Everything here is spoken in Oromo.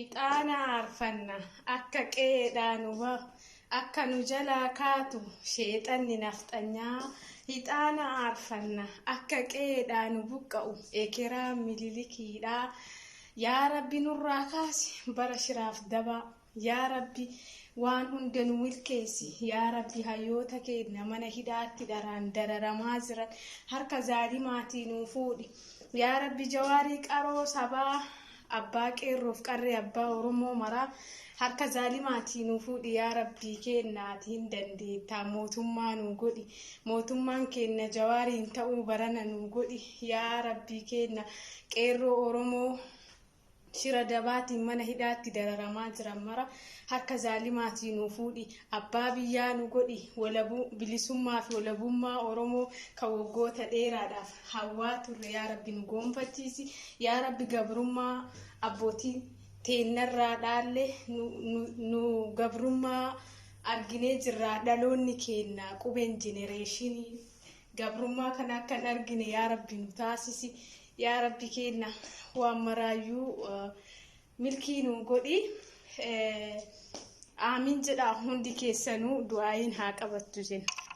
Ixaana aarfanna akka qe'eedhaa nu bahu, akka nu jalaa kaatu sheexanni nafxanyaa. Ixaana aarfanna akka qe'eedhaa nu buqqa'u ekeraan Mililikiidhaa. Yaa Rabbi nurraa kaasi bara shiraaf dabaa. Yaa Rabbi waan hunda nu milkeessi. Yaa Rabbi hayyoota keenna mana hidhaatti dharaan dararamaa jiran harka zaalimaatii nuu fuudhi. Yaa Rabbi Jawaarii qaroo sabaa, abbaa qeerroof qarree, abbaa Oromoo maraa harka zaalimaatii nuu fuudhi. Yaa Rabbii keenna, ati hin dandeettaa, mootummaa nuu godhi. Mootummaan keenna Jawaariin ta'uu barana nuu godhi. Yaa Rabbii keenna, qeerroo Oromoo shira dabaatiin mana hidhaatti dararamaa jiran mara harka zaalimaatii nuu fuudhi. Abbaa biyyaa nu godhi. Walabuu, bilisummaa fi walabummaa Oromoo kan waggoota dheeraadhaaf hawwaa turre yaa Rabbi nu goonfachiisi. Yaa Rabbi, gabrummaa abbootii teennarraa dhaalle nu gabrummaa arginee jirraa, dhaloonni keenna qubeen generation gabrummaa kana akka hin argine yaa Rabbi nu taasisi. Yaa Rabbi keenna, waan maraayyuu milkii nu godhi. Aamiin jedha hundi keessanuu, du'aayin haa qabattu jenna.